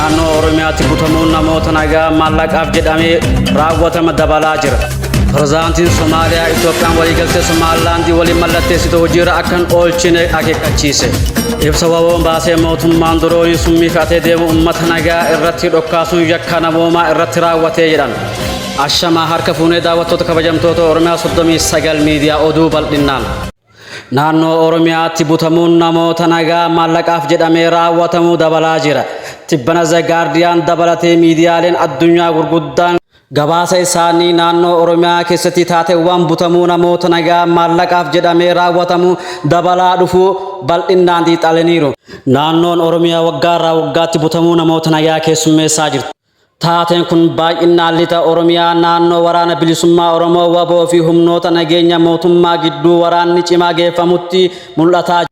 Naannoo Oromiyaatti butamuun namoota nagaa maallaqaaf jedhamee raawwatama dabalaa jira. Pirezidaantiin Somaaliyaa Itoophiyaan waliigaltee Somaalilaandii waliin mallatteessite hojiirra akka hin oolchine akeekkachiise. Ibsa WBOn baasee mootummaan diroonii summii fe'atee deemu uummata nagaa irratti dhokkaasuun yakka namoomaa irratti raawwatee jedhan. Ashamaa harka fuunee daawwattoota kabajamtoota Oromiyaa 39 miidiyaa oduu bal'innaan. Naannoo Oromiyaatti butamuun namoota nagaa maallaqaaf jedhamee raawwatamu dabalaa jira. Tibbana The Guardian dabalatee miidiyaaleen addunyaa gurguddaan gabaasa isaanii naannoo Oromiyaa keessatti taateewwan butamuu namoota nagaa maallaqaaf jedhamee raawwatamu dabalaa dhufuu bal'innaan xiinxalaniiru. Naannoon Oromiyaa waggaarraa waggaatti butamuu namoota nagaa keessummeessaa jirti. Taateen kun baay'inaan lixa Oromiyaa naannoo waraana bilisummaa Oromoo WBO fi humnoota nageenya mootummaa gidduu waraanni cimaa geeffamutti mul'ataa jira.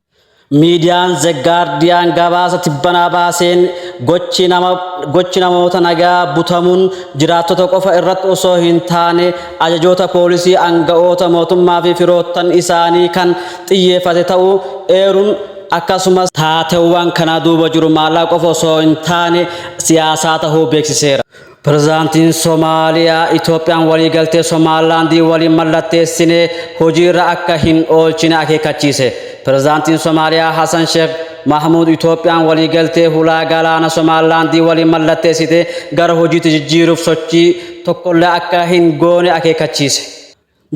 Miidiyaan The Guardian gabaasa tibbanaa baaseen gochi nama gochi namoota nagaa butamuun jiraattota qofa irratti osoo hin taane ajajoota poolisii, aanga'oota mootummaa fi firoottan isaanii kan xiyyeeffate ta'uu eeruun akkasumas taateewwan kana duuba jiru maallaqa qofa osoo hin taane siyaasaa tahuu beeksiseera. Pirezidaantiin Somaaliyaa Itoophiyaan waliigaltee Somaalilaandii waliin mallatteessine hojiirra akka hin oolchine akeekkachiise. Pirezidaantiin Somaaliyaa Hasan Sheekh Mahmuud Itoophiyaan waliigaltee hulaa galaana Somaalilaandii waliin mallatteessite gara hojiitti jijjiiruuf sochii tokkollee akka hin goone akeekkachiise.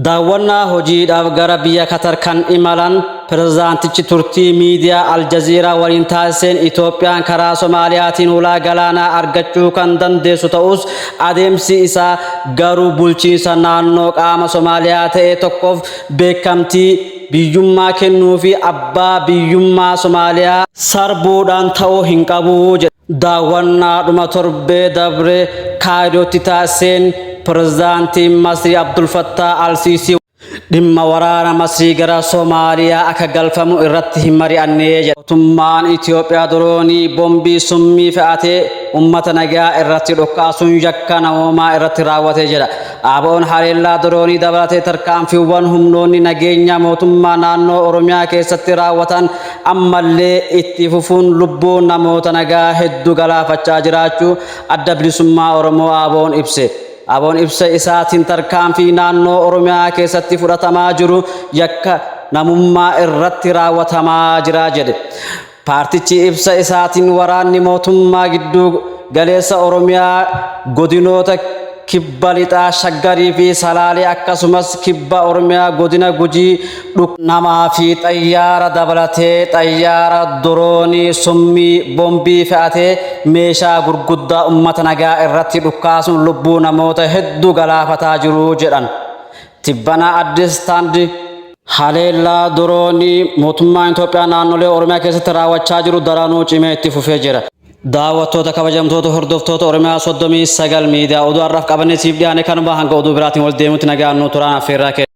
Daawwannaa hojiidhaaf gara biyya Katar kan imalan pirezidaantichi turtii miidiyaa Aljaziiraa waliin taasiseen Itoophiyaan karaa Somaaliyaatiin hulaa galaanaa argachuu kan dandeessu ta'us adeemsi isaa garuu bulchiinsa naannoo qaama Somaaliyaa ta'e tokkoof beekamtii biyyummaa kennuu fi abbaa biyyummaa Somaaliyaa sarbuudhaan ta'uu hin qabu jedhe. Daawwannaadhuma torbee dabre Kaayirootti taasiseen pirezidaantiin Masrii Abdul Fattah Al-Siisii dhimma waraana Masrii gara Somaaliyaa akka galfamu irratti hin mari'anne jedhe. Mootummaan Itoophiyaa diroonii bombii summii fe'atee uummata nagaa irratti dhokkaasuun yakka namoomaa irratti raawwate jedha. ABOn haleellaa diroonii dabalatee tarkaanfiiwwan humnoonni nageenya mootummaa naannoo Oromiyaa keessatti raawwatan ammallee itti fufuun lubbuu namoota nagaa hedduu galaafachaa jiraachuu Adda Bilisummaa Oromoo ABOn ibse. ABOn ibsa isaatiin tarkaanfii naannoo Oromiyaa keessatti fudhatamaa jiru yakka namummaa irratti raawwatamaa jira jedhe. Paartichi ibsa isaatiin waraanni mootummaa gidduu galeessa Oromiyaa godinoota kibba lixaa Shaggarii fi Salaalee akkasumas kibba Oromiyaa godina Gujii namaa fi xayyaara dabalatee xayyaara doroonii summii bombii fe'atee meeshaa gurguddaa ummata nagaa irratti dhukkaasuun lubbuu namoota hedduu galaafataa jiru jedhan. Tibbana Addis Standard haleellaa doroonii mootummaan Itoophiyaa naannolee Oromiyaa keessatti raawwachaa jiru daranuu cimee itti fufee jira. Daawwattoota kabajamtoota hordoftoota Oromiyaa 39 miidiyaa oduu har'aaf qabannee siif dhiyaane kanuma hanga oduu biraatiin wal deemutti nagaan nuu turaan affeerraa keenya.